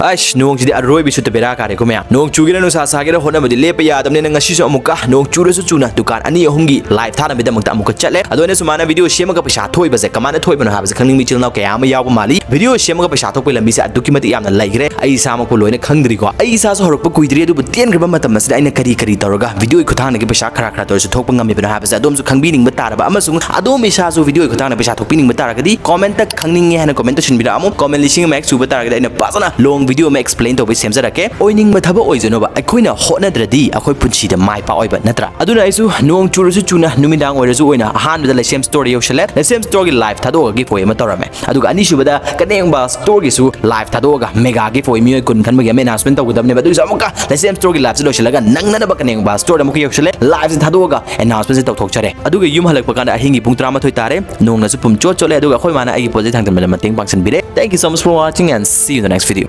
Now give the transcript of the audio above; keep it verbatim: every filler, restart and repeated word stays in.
ꯑꯁ, ꯅꯣꯡꯁꯤꯗꯤ ꯑꯔꯣꯏꯕꯤ ꯁꯨꯠꯇ ꯕꯦꯔꯥ ꯀꯥꯔꯦꯀꯣ ꯃꯌꯥꯝ꯫ ꯅꯣꯡ ꯆꯨꯒꯦꯔꯥ ꯅꯨꯡꯁꯥ ꯁꯥꯒꯦꯔꯥ ꯍꯣꯠꯅꯕꯗꯤ ꯂꯦꯞꯄ ꯌꯥꯗꯕꯅꯤꯅ ꯉꯁꯤꯁꯨ ꯑꯃꯨꯛꯀ ꯅꯣꯡ ꯆꯨꯔꯁꯨ ꯆꯨꯅ ꯗꯨꯀꯥꯟ ꯑꯅꯤ ꯑꯍꯨꯝꯒꯤ live ꯊꯥꯅꯕꯒꯤꯗꯃꯛꯇ ꯑꯃꯨꯛꯀ ꯆꯠꯂꯦ꯫ ꯑꯗꯣ ꯑꯩꯅ ꯁꯨꯃꯥꯏꯅ video ꯁꯦꯝꯃꯒ ꯄꯩꯁꯥ ꯊꯣꯛꯏꯕꯁꯦ ꯀꯃꯥꯏꯅ ꯊꯣꯛꯏꯕꯅꯣ ꯍꯥꯏꯕꯁꯦ ꯈꯪꯅꯤꯡꯕ ꯏꯆꯤꯜ ꯏꯅꯥꯎ ꯀꯌꯥ ꯑꯃ ꯌꯥꯎꯕ ꯃꯥꯜꯂꯤ꯫ Video ꯁꯦꯝꯃꯒ ꯄꯩꯁꯥ ꯊꯣꯛꯄꯒꯤ ꯂꯝꯕꯤꯁꯦ ꯑꯗꯨꯛꯀꯤ ꯃꯇꯤꯛ ꯌꯥꯝꯅ ꯂꯩꯈ꯭ꯔꯦ꯫ ꯑꯩ ꯏꯁꯥꯃꯛꯄꯨ ꯂꯣꯏꯅ ꯈꯪꯗ꯭ꯔꯤꯀꯣ꯫ ꯑꯩ ꯏꯁꯥꯁꯨ ꯍꯧꯔꯛꯄ ꯀꯨꯏꯗ꯭ꯔꯤ, ꯑꯗꯨꯕꯨ ꯇꯦꯟꯈ꯭ꯔꯕ ꯃꯇꯝ ꯑꯁꯤꯗ ꯑꯩꯅ ꯀꯔꯤ ꯀꯔꯤ ꯇꯧꯔꯒ videoꯒꯤ ꯈꯨꯠꯊꯥꯡꯗꯒꯤ ꯄꯩꯁꯥ ꯈꯔ ꯈꯔ ꯇꯧꯔꯁꯨ ꯊꯣꯛꯄ ꯉꯝꯃꯤꯕꯅꯣ ꯍꯥꯏꯕꯁꯦ ꯑꯗꯣꯝꯁꯨ ꯈꯪꯕꯤꯅꯤꯡꯕ ꯇꯥꯔꯕ, ꯑꯃꯁꯨꯡ ꯑꯗꯣꯝ ꯏꯁꯥꯁꯨ videoꯒꯤ ꯈꯨꯠꯊꯥꯡꯗ ꯄꯩꯁꯥ ꯊꯣꯛꯄꯤꯅꯤꯡꯕ ꯇꯥꯔꯒꯗꯤ commentꯇ "ꯈꯪꯅꯤꯡꯉꯦ" ꯍꯥꯏꯅ comment ꯇꯧꯁꯤꯟꯕꯤꯔꯛꯑꯝꯃꯨ꯫ Comment ꯂꯤꯁꯤꯡ ꯑꯃ ꯍꯦꯛ ꯁꯨꯕ ꯇꯥꯔꯒꯗꯤ ꯑꯩꯅ ꯐꯖꯅ long video ꯑꯃ explain ꯇꯧꯕꯩ ꯁꯦꯝꯖꯔꯛꯀꯦ꯫ ꯑꯣꯏꯅꯤꯡꯕ ꯊꯕꯛ ꯑꯣꯏꯖꯅꯕ ꯑꯩꯈꯣꯏꯅ ꯍꯣꯠꯅꯗ꯭ꯔꯗꯤ ꯑꯩꯈꯣꯏ ꯄꯨꯟꯁꯤꯗ ꯃꯥꯏ ꯄꯥꯛꯑꯣꯏꯕ ꯅꯠꯇ꯭ꯔꯥ? ꯑꯗꯨꯅ ꯑꯩꯁꯨ ꯅꯣꯡ ꯆꯨꯔꯁꯨ ꯆꯨꯅ ꯅꯨꯃꯤꯗꯥꯡ ꯑꯣꯏꯔꯁꯨ ꯑꯣꯏꯅ ꯑꯍꯥꯟꯕꯗ ꯂꯩꯁꯦꯝ storeꯗ ꯌꯧꯁꯜꯂꯦ꯫ ꯂꯩꯁꯦꯝ storeꯒꯤ live ꯊꯥꯗꯣꯛꯑꯒ giveaway ꯑꯃ ꯇꯧꯔꯝꯃꯦ꯫ ꯑꯗꯨꯒ ꯑꯅꯤꯁꯨꯕꯗ ꯀꯅꯦꯡꯕ storeꯒꯤꯁꯨ live ꯊꯥꯗꯣꯛꯑꯒ mega giveaway ꯃꯤꯑꯣꯏ ꯀꯨꯟ ꯈꯟꯕꯒꯤ ꯑꯃ announcement ꯇꯧꯒꯗꯕꯅꯦꯕ꯫ ꯑꯗꯨꯒꯤꯁꯨ ꯑꯃꯨꯛꯀ ꯂꯩꯁꯦꯝ storeꯒꯤ liveꯁꯦ ꯂꯣꯏꯁꯤꯜꯂꯒ ꯅꯪꯅꯅꯕ ꯀꯅꯦꯡꯕ storeꯗ ꯑꯃꯨꯛꯀ ꯌꯧꯁꯜꯂꯦ꯫ Liveꯁꯦ ꯊꯥꯗꯣꯛꯑꯒ announcementꯁꯦ ꯇꯧꯊꯣꯛꯆꯔꯦ꯫ ꯑꯗꯨꯒ ꯌꯨꯝ ꯍꯜꯂꯛꯄ ꯀꯥꯟꯗ ꯑꯍꯤꯡꯒꯤ ꯄꯨꯡ ꯇꯔꯥꯃꯥꯊꯣꯏ ꯇꯥꯔꯦ꯫ ꯅꯣꯡꯅꯁꯨ ꯄꯨꯝ ꯆꯣꯠ ꯆꯣꯠꯂꯦ꯫ ꯑꯗꯨꯒ ꯑꯩꯈꯣꯏ ꯃꯥꯅ ꯑꯩꯒꯤ ꯄꯣꯠ ꯆꯩ ꯊꯥꯡꯖꯤꯟꯕꯗ ꯃꯇꯦꯡ ꯄꯥꯡꯁꯤꯟꯕꯤꯔꯦ꯫ Thank you so much for watching and see you in the next video.